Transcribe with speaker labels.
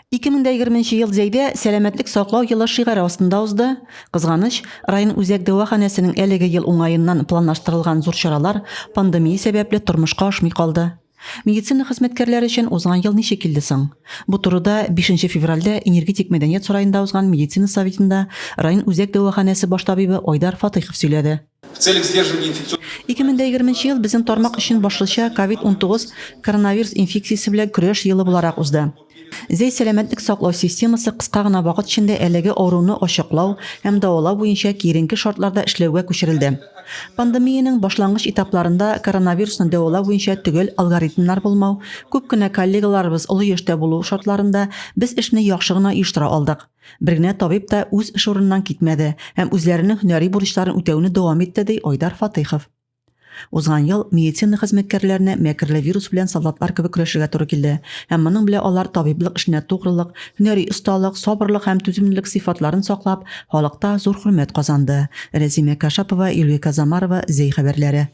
Speaker 1: 2020 нче ел Зәйдә Сәламәтлек саклау елы шигаре астында узды. Кызганыч, район үзәк дәваханәсенең әлеге ел уңаеннан планлаштырылган зур чаралар пандемия сәбәпле тормышка ашмый калды. Медицина хезмәткәрләре өчен узган ел ничек килде соң? Бу турыда 5 нче февральдә Энергетик мәдәният сараенда узган медицина советында район үзәк дәваханәсе баш табибы Айдар Фатыйхов сөйләде. 2020 нче ел безнең тармак өчен башлыча ковид 19 коронавирус инфекциясе белән көрәш елы буларак узды. Зәй сәламәтлек саклау системасы кыска гына вакыт эчендә әлеге авыруны ачыклау һәм дәвалау буенча киеренке шартларда эшләүгә күчерелде. Пандемиянең башлангыч этапларында коронавирусны дәвалау буенча төгәл алгоритмнар булмау, күп кенә коллегаларыбыз олы яшьтә булу шартларында без эшне яхшы гына оештыра алдык. Бер генә табиб та үз эш урыныннан китмәде һәм үзләренең һөнәри бурычларын үтәүне дәвам итте, ди Айдар Фатыйхов. Узган ел медицина хезмәткәрләренә мәкерле вирус белән солдатлар кебек көрәшергә туры килде һәм моның белән алар табиблык эшенә тугрылык, һөнәри осталык, сабырлык һәм түземлелек сыйфатларын саклап, халыкта зур хөрмәт казанды. Рәзимә Кашапова, Юлия Казамарова, Зәй хәбәрләре.